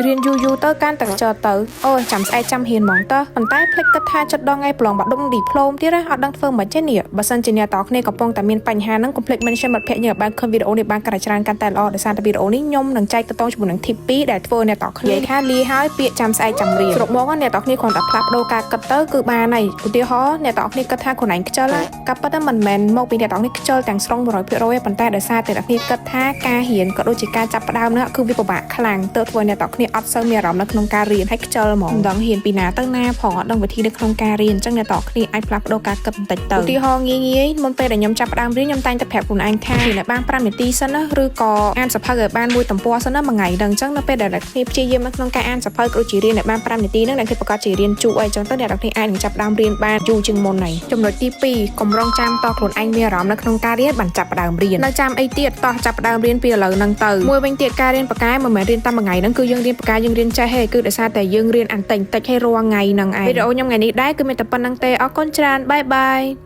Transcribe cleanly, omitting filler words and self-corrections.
រៀនយូរយូរទៅកាន់តែខ្ជិលទៅអូយចាំស្អែកចាំរៀនហ្មងតើប៉ុន្តែភ្លេចគិតថាចិត្តដល់ថ្ងៃប្រឡងបាក់ឌុបឌីប្លូមទៀតណាអត់ដឹងធ្វើមិនចេះនេះបើសិនជាអ្នកតគ្នាកំពុងតែមានបញ្ហាហ្នឹងកុំភ្លេច mention មិត្តភក្តិយើងឲ្យបានឃើញវីដេអូនេះបានកាន់តែច្រើនកាន់តែល្អដោយសារតែវីដេអូនេះខ្ញុំនឹងចែកទៅតងជាមួយនឹង tip 2ដែលធ្វើអ្នកតគ្នានិយាយថាលាហើយពាក្យចាំស្អែកចាំរៀនសរុបមកអ្នកតគ្នាគ្រាន់តែផ្លាស់ប្ដូរការគិតទៅគឺបានហើយឧទាហរណ៍អ្នកតគ្នាគិតថាខ្លួនឯងខ្ជិលការពិតមិនមែនមកពីអ្នកតគ្នាខ្ជិលទាំងស្រុង100%ទេប៉ុន្តែដោយសារតែអ្នកគ្នាគិតថាការរៀនក៏ដូចជាការចាប់ផ្ដើមនោះគឺវាពិបាកខ្លាំងទើបធ្វើអ្នកតគ្នាអត់សូវមានអារម្មណ៍នៅក្នុងការរៀនហើយខ្ជិលហ្មងមិនដឹងរៀនពីណាទៅណាផងអត់ដឹងវិធីនៅក្នុងការរៀនអញ្ចឹងអ្នកតគ្នាអាចផ្លាស់ប្ដូរការគិតបន្តិចទៅឧទាហរណ៍ងាយងាយមុនពេលដែលខ្ញុំចាប់ផ្ដើមរៀនខ្ញុំតែងតែប្រាប់ខ្លួនឯងថារៀនឲ្យបាន5នាទីសិនណាឬក៏អានសៀវភៅឲ្យបានមួយទំព័រសិនណាមួយថ្ងៃហ្នឹងអញ្ចឹងនៅពេលដែលអ្នកគ្នាព្យាយាមនៅក្នុងការអានសៀវភៅក៏ដូចជារៀនឲ្យបាន5នាទីហ្នឹងអ្នកគ្នាប្រកាសជារៀនជក់អីអញ្ចឹងទៅអ្នកនរគ្នាអាចនឹងចាប់ផ្ដើមរៀនបានយូរជាងមុនហើយចំណុចទី2កុំរងចាំតខ្លួនឯងមានអារម្មណ៍នៅក្នុងការរៀនបានចាប់ផ្ដើមរៀននៅចាំអីទៀតតោះចាប់ផ្ដើមរៀនពីឥឡូវហ្នឹងទៅមួយវិញទៀតការរៀនបកែមិនមែនរៀនតាមមួយថ្ងៃហ្នឹងគឺយើងរៀនបកែយើងរៀនចេះទេគឺដោយសារតែយើងរៀនអានតិចតិចឲ្យរាល់ថ្ងៃហ្នឹងឯងវីដេអូខ្ញុំថ្ងៃនេះដែរគឺមានតែប៉ុណ្្នឹងទេអរគុណច្រើន bye bye.